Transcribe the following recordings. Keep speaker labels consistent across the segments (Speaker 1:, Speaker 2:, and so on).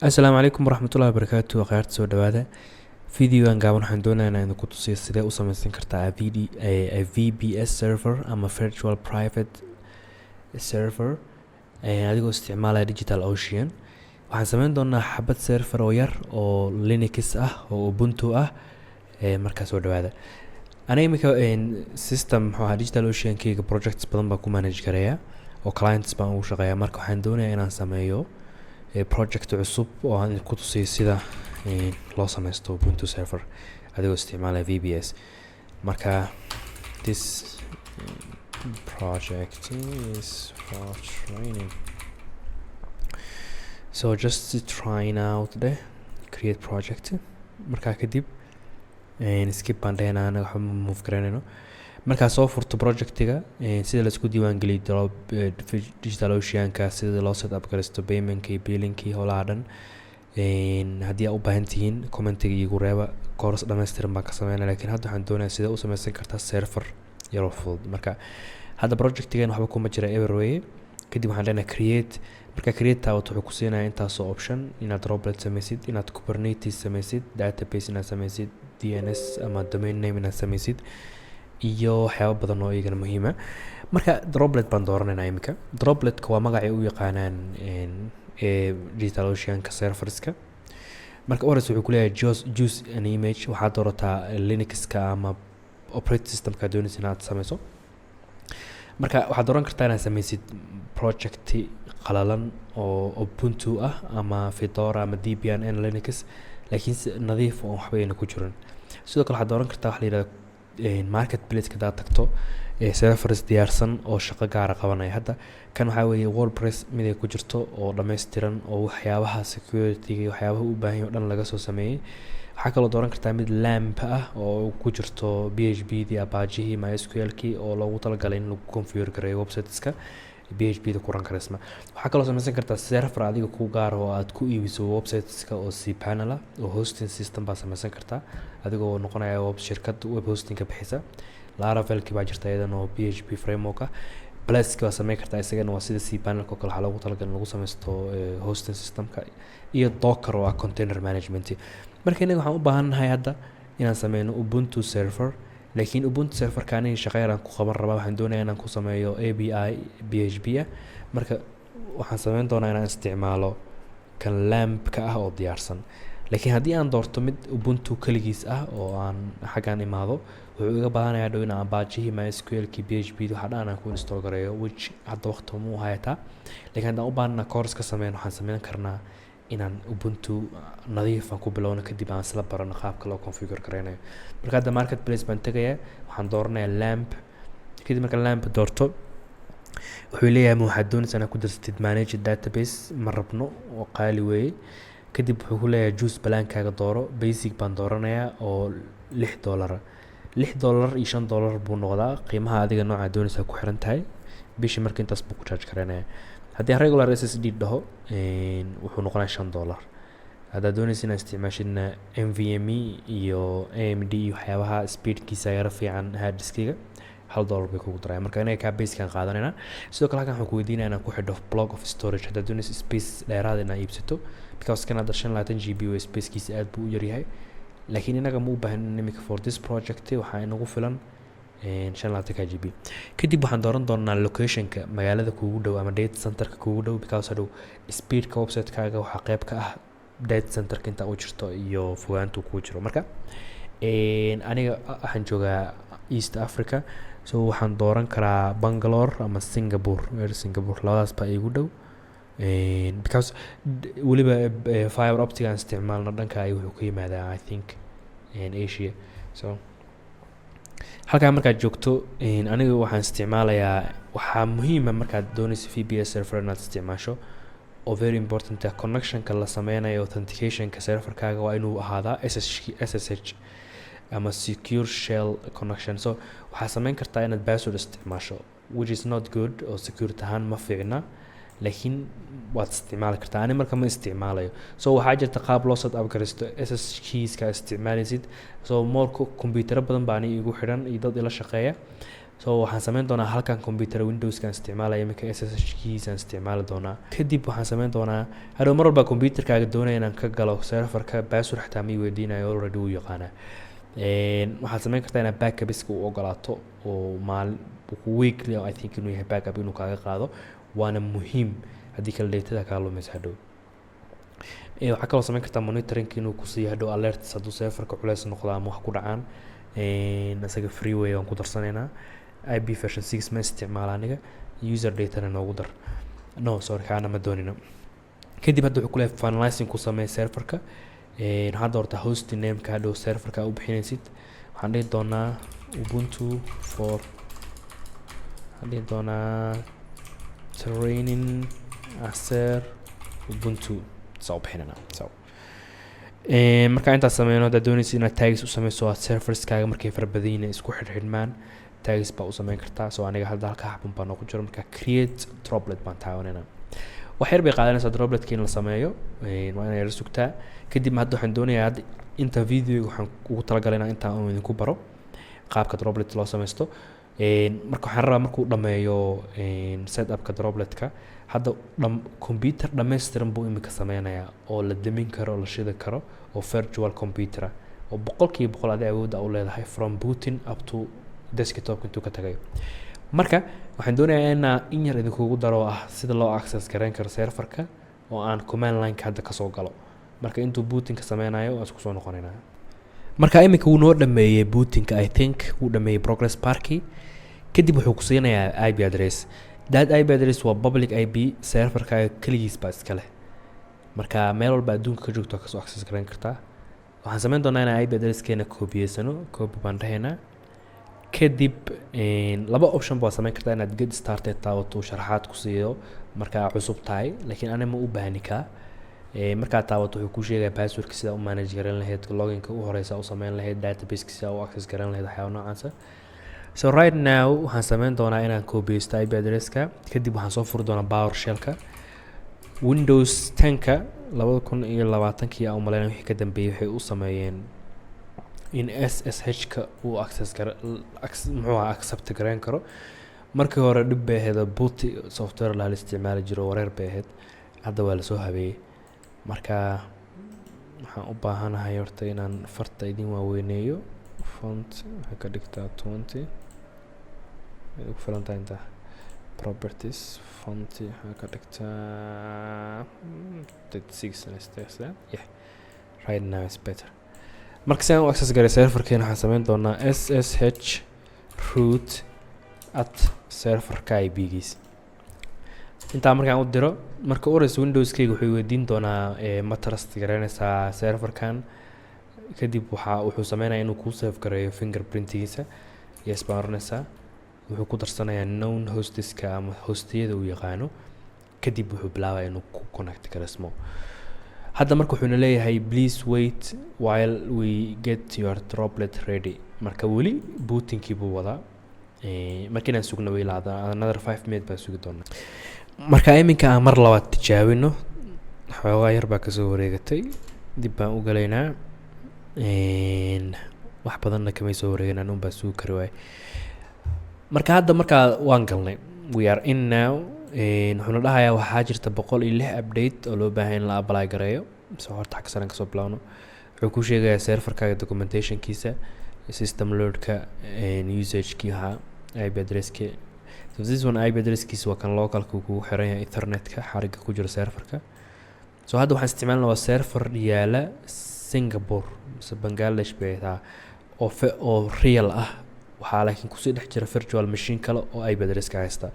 Speaker 1: Asalaamu calaykum waraxmatullahi wabarakaatu. Akhyaarta, soo dhawaada. Videogan gaaban waxaan doonayaa inaan idinku tusiyo sidee u sameysan kartaa a VPS server ama virtual private server adigoo isticmaalaya Digital Ocean. Waxaan sameyn doonaa xabad server oo yar oo Linux ah oo Ubuntu ah. Markaa soo dhawaada. Aniga imika system muxuu ahaa Digital Ocean-kayga projects badan baan ku manage gareeya oo clients baan ugu shaqeeya. Marka waxaan doonayaa inaan sameeyo project cusub oo aan ku tusiyo sida loo sameysto Ubuntu server adigoo isticmaalaya VPS. Marka this project is for training, so just trying out the create project. Markaa kadib skip baan dhehnaa, anaga waxba ma move garaynayno. Markaa soo furto projectiga, sida laisku diiwaan geliyo Digital Ocean-ka, sida loo set up garaysto paymentka iyo billingkii, howlaha dhan, haddii aa u baahan tihiin, commentiga iigu reeba, course dhammaystiran baan ka sameynaya. Laakiin hadda waxaan doonayaa sida u sameysan kartaa server yaroo fudud. Marka hadda projectigan waxba kuma jira, eber weye. Kadib waxaan leenahay create. Marka create taabato, wuxuu ku siinayaa intaasoo option: inaad droplet sameysid, inaad Kubernetes sameysid, database inaad sameysid, DNS ama domain name inaad sameysid iyo waxyaabo badan oo iyagana muhiima. Marka droplet baan dooranaynaa iminka. Dropletka waa magacay u yaqaanaan ee Digital Oceanka serverska. Marka u horeysa wuxuu kuleeyahay choose an image. Waxaad doorataa Linuxka ama operating systemka doonaysa inaad sameyso. Marka waxaad dooran kartaa inaad sameysid project qalalan oo Ubuntu ah ama Fedora ama Debian n Linux, laakiin si nadiif oo waxba ayna ku jirin. Sidoo kale waxaad dooran kartaa waxa la yihahdo marketplace hadaad tagto servers diyaarsan oo shaqo gaara qabanaya. Hadda kan waxaa weeye WordPress mid ay ku jirto oo dhammaystiran oo waxyaabaha security iyo waxyaabaha u baahan yahay oo dhan laga soo sameeyey. Waxaa kaloo dooran kartaa mid LAMP ah oo ku jirto PHP dii, Apachehii, MySQL-kii oo loogu talagalay in lagu configure gareeyo websiteska PHP da ku run gareysma. Waxaa kaloo sameysan kartaa server adiga ku gaar oo aad ku iibiso websiteska oo cPanel ah oo hosting system baa sameysan kartaa, adigoo noqonaya web shirkad web hostingka bixisa. Laravelki baa jirta iyadan oo PHP framework ah. Plesk baa sameyn kartaa, isagana waa sida cPanelka oo kale, waxaa loogu talagalay in lagu sameysto hosting systemka, iyo Docker oo ah container management. Marka innaga waxaan u baahannahay hadda inaan sameyno Ubuntu server, laakiin Ubuntu serverka aniga shaqo yaraan ku qaban rabaa. Waxaan doonayaa inaan ku sameeyo API PHP ah. Marka waxaan sameyn doonaa inaan isticmaalo kan LAMP-ka ah oo diyaarsan. Laakiin haddii aan doorto mid Ubuntu keligiis ah oo aan xaggan imaado, wuxuu iga baahanayaa dhow inaan Apachehii, MySQL-kii, PHP waxa dhan aan ku install gareeyo, which hadda waqti mu hayataa. Laakiin haddaan u baahana course ka sameyn, waxaan sameyn karnaa inaan Ubuntu nadiif aan ku bilowno, kadib aan isla barano qaabka loo configure gareynayo. Marka hadda marketplace baan tegayaa, waxaan dooranayaa LAMP. Kadib marka LAMP doorto, wuxuu leeyahay, ma waxaad doonaysaa inaad ku darsatid managed database? Ma rabno oo qaali weeye. Kadib wuxuu ku leeyahay, choose plankaaga dooro. Basic baan dooranayaa oo $6, $6 iyo $5 buu noqdaa qiimaha. Adiga noocaa doonaysaa ku xiran tahay bishii. Marka intaas buu ku charge gareynaya. Haddii aan regular SSD dhaho, wuxuu noqonayaa $5. Haddaad doonaysa inaad isticmaashidna NVMe iyo AMD iyo waxyaabaha speedkiisa yara fiican, hard diskiga $1 bay kugu daraya. Marka inaga kaa basic-an qaadanayna. Sidoo kale halkan waxaan ku weydiinaya inaan ku xidho block of storage haddaad doonaysa space dheeraad inaad iibsato, because kan hadda 25 GB wey, spacekiisa aad buu u yaryahay. Laakiin inaga ma u baahan imika. For this project waxaa inagu filan 25 GB. Kadib waxaan dooran doonaa locationka magaalada kuugu dhow ama data centerka kuugu dhow, because hadhow speedka website-kaaga waxaa qeyb ka ah data centerka inta u jirto iyo fogaanta uu kuu jiro. Marka aniga waxaan joogaa East Africa, so waxaan dooran karaa Bangalore ama Singapore. Where Singapore, labadaas baa iigu dhow, because weliba fiber optic aan isticmaalno dhanka ay wuxuu ka yimaadaa, I think, Asia. So halkaa markaad joogto, aniga waxaan isticmaalayaa, waxaa muhiima markaad doonayso VPS server inaad isticmaasho oo very important ah, connectionka la sameynayo, authenticationka serverkaaga waa inuu ahaadaa SSH ama secure shell connection. So waxaa sameyn kartaa inaad password isticmaasho, which is not good oo security ahaan ma fiicna, laakiin waad isticmaali kartaa. Ani marka ma isticmaalayo. So waxaa jirta qaab loo set up garaysto SSH keyska isticmaalaysid. So more computero badan baa ani igu xidhan iyo dad ila shaqeeya. So waxaan sameyn doonaa halkan computer Windowskaan isticmaalaya iminka, SSH kiisaan isticmaali doonaa. Kadib waxaan sameyn doonaa, hadhow mar walba computerkaaga doonaya inaan ka galo serverka, password xataa ma i weydiinayo, already wuu yaqaanaa. Waxaad sameyn kartaa inaad backupiska u ogolaato oo maalin weekly, I think inuu yahay, backup inuu kaaga qaado, waana muhiim. Haddii kale datada kaa lumaysa hadhow. Waxaa kaloo sameyn kartaa monitoring, inuu ku siiyo hadhow alerts hadduu serverka culeys noqdo ama wax ku dhacaan. Isaga free way waan ku darsanaynaa. IP version 6 ma isticmaala aniga. User datana noogu dar. No, sorry, kaana ma doonino. Kadib hadda wuxuu ku leeyahay finalizing ku samee serverka. Waxaad doortaa host nameka hadhow serverka u bixinaysid. Waxaan dhihi doonaa Ubuntu for, waxaan dhihi doonaa training acer Ubuntu saa u bixinana. So markaa intaas sameyno, haddaad doonaysid inaad tags u sameyso, aad serverskaaga markay fara badan yihiin isku xidhxidhmaan, tags baa u sameyn kartaa. So aniga hadda halka xabun baa noogu jiro. Marka create droplet baan taabanayna. Wax yar bay qaadanaysaa dropletka in la sameeyo, waa inay yara sugtaa. Kadib hadda waxaan doonayaa, hadda inta videoga waxaan ugu talagalay inaan intaan uu idinku baro qaabka droplet loo sameysto. Marka waxaan rabaa markuu dhameeyo setupka dropletka, hadda dham computer dhammaystiran buu imika sameynayaa oo la demin karo, la shidi karo, oo virtual computer ah oo 100% adi awoodda u leedahay from booting up to desktop intuu ka tagayo. Marka waxaan doonayaa inaa in yar idinkugu daro oo ah sida loo access gareyn karo serverka oo aan command line-ka hadda kasoo galo. Marka intuu bootingka sameynayo waan isku soo noqonaynaa. Marka iminka wuu noo dhameeyey bootingka, I think wuu dhameeyey progress barkii. Kadib wuxuu ku siinayaa IP address. That IP address waa public IP, serverkaaga keligiis baa iska leh. Marka meel walba adduunka ka joogto waa kasoo access gareyn kartaa. Waxaan sameyn doonaa inaan IP addresskeena kobiyeysano. Copy baan dhahaynaa. Kadib laba option baa sameyn kartaa: inaad get started taabato, uu sharaxaad ku siiyo markaa cusub tahay, laakiin ani ma u baahni kaa. Markaad taabato wuxuu kuu sheegaya passwordka sida u manage garan lahayd, loginka u horeysa u sameyn lahayd, databaseka sida u access garan lahayd, waxyaaba noocaasa. So right now waxaan sameyn doonaa inaan koobiyeysto IP addresska. Kadib waxaan soo furi doonaa PowerShellka Windows 10-ka 2020-kii aan umaleynaya wixii ka dambeeyey. Waxay u sameeyeen in SSH-ka uu access gara, muxuu ahaa, accept gareyn karo. Markii hore dhib bay ahayd oo PuTTY software la isticmaali jiro, wareer bay ahayd. Hadda waa lasoo habeeyey. Marka waxaan u baahanahay horta inaan farta idin waaweyneeyo. Font waxay ka dhigtaa 20, way ugu filan tahay intaa. Properties, font waxaa ka dhigtaa 36. Yeah, right now is better. Marka si aan u access garay serverkeena, waxaan sameyn doonaa SSH root at serverka IP-giis. Intaa markaan u diro, marka u horeysa Windowskayga wuxuu weydiin doonaa ma trust garaynaysaa serverkan? Kadib waxaa wuxuu sameynaya inuu kuu save gareeyo fingerprintigiisa. Yes baan oranaysaa. Wuxuu ku darsanayaa known hostiska ama hostiyada uu yaqaano. Kadib wuxuu bilaabaya inuu ku connect gareysmo. Hadda marka wuxuuna leeyahay, "Please wait while we get your droplet ready." Marka weli bootingkii buu wadaa. Marka inaan sugno way laada another 5 minute baan sugi doonaa. Marka iminka aan mar labaad tijaabino. Xoogaa yar baa kasoo wareegatay, dib baan u galaynaa. Wax badanna kamay soo wareegan, anun baa sugi kari waay. Marka hadda markaa waan galnay, we are in now. Wuxuuna dhahayaa waxaa jirta 106 update oo loo baahan in la apply gareeyo. So horta xagga saren kasoo bilaawno. Wuxuu ku sheegayaa serverkaaga documentationkiisa, system loadka, usagekii ahaa, IP addresski. So this one IP addresskiisa waa kan localka kugu xiran yahay, ethernetka xariga ku jira serverka. So hadda waxaan isticmaalna waa server yaala Singapore mise Bangladesh bay taa oo oo real ah. Waxaa laakiin kusii dhex jira virtual machine kale oo IP addresska haysta.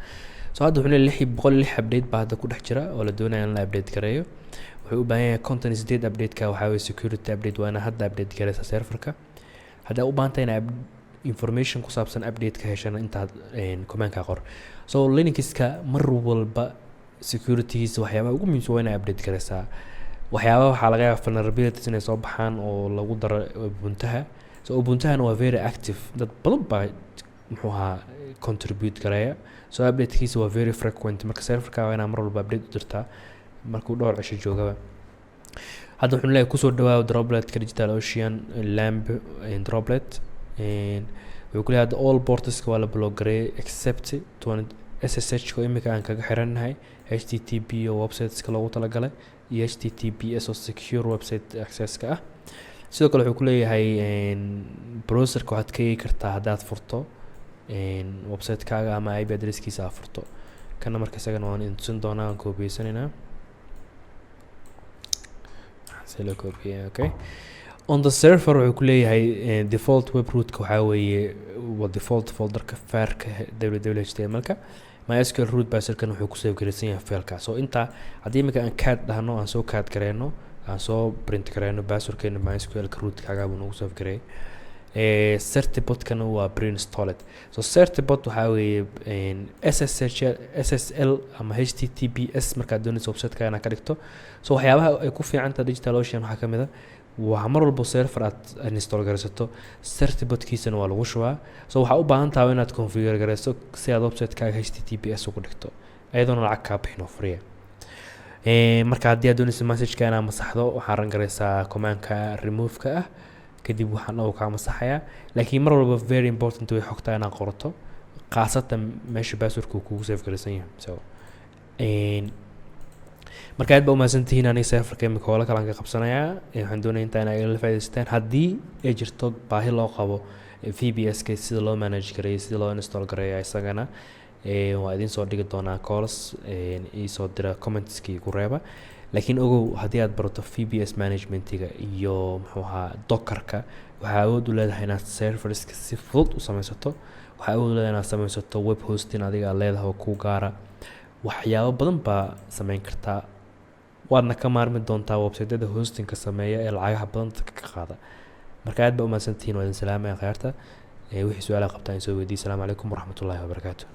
Speaker 1: So hadda wuxuu leeyahay 106 update baa hadda ku dhex jira oo la doonaya in la update gareeyo. Wuxuu u baahan yahay 58 update-ka waxaa weye security update, waa inaa hadda update gareysa serverka. Haddaa u baahan tahay inaa information ku saabsan update ka heshana, intaad commandka qor. So Linuxka mar walba securitygiisa waxyaabaha ugu muhiimsan waa inaa update gareysaa. Waxyaabaha waxaa laga yaabaa vulnerabilities inay soo baxaan oo lagu daro Ubuntaha. So Ubuntahana waa very active, dad badan baa muxuu ahaa contribute gareeya, so updatekiisa waa very frequent. Marka serverka waa inaa mar walba update u dirtaa markuu dhowr cisho joogaba. Hadda wuxuu leeyahay kusoo dhawaaw dropletka Digital Ocean LAMP droplet. Wuxuu ku leeyahay hadda all portska waa la block gareeyay except 20 SSH ko imika aan kaga xirannahay, HTTP oo websiteska loogu talagalay iyo HTTPS oo secure website accesska ah. Sidoo kale wuxuu ku leeyahay browserka waxaad ka eegi kartaa haddaad furto website-kaaga ama IP addresskiisa aad furto. Kana marka isagana waan idin tusin doonaa. Waan koobiyeysaneynaa. See loo koobiyey? Okay, on the server wuxuu ku leeyahay default web rootka waxaa weeye waa default folderka varka www html-ka. MySQL root passwordkan wuxuu ku save garaysan yahay fileka. So intaa haddii imika aan cat dhahno, aan soo cat gareyno, aan soo print gareyno passwordkeena, MySQL-ka rootkaaga buu nagu save gareeyay. Certbotkana waa pre-installed. So certbot waxaa weeye SSH, SSL ama HTTPS markaad doonayso website-ka inaad ka dhigto. So waxyaabaha ay ku fiican tahay Digital Ocean waxaa ka mid a waa mar walbo server aad install garaysato, certbotkiisana waa lagu shubaa. So waxaa u baahan tahay inaad configure garayso si aad website-kaaga HTTPS ugu dhigto, iyadoona lacag kaa bixin oo free. Marka haddii aad doonayso messageka inaad masaxdo, waxaa run garaysaa commandka remove-ka ah. Kadib waxaan uu kaa masaxayaa. Laakiin mar walba very important way xogtaa inaad qorato, khaasatan meesha passwordka uu kugu save garaysan yahay. So marka aad ba umahadsantihiin. Aniga serverka imika howlo kalaan ka qabsanayaa. Waxaan doonaya intaa inaa igala faa'idaystaan. Haddii ay jirto baahi loo qabo VPS ka sida loo manage gareeyo, sida loo install gareeyo, isagana waa idiin soo dhigi doonaa course. Iisoo dira commentski, igu reeba. Laakiin ogow, haddii aad barato VPS managementiga iyo muxuu ahaa Dockerka, waxaa awood u leedahay inaad serverska si fudud u sameysato. Waxaa awood u leedahay inaad sameysato web hosting adiga aad leedahay oo kuu gaara. Waxyaabo badan baa sameyn kartaa, waadna ka maarmi doontaa websiteyada hostingka sameeya ee lacagaha badan dadka ka qaada. Marka aad baa umahadsantihiin, waa idin salaamaya khayaarta. Wixii su-aalaha qabtaa in soo weydiiya. Asalaamu calaykum waraxmatullaahi wabarakaatu.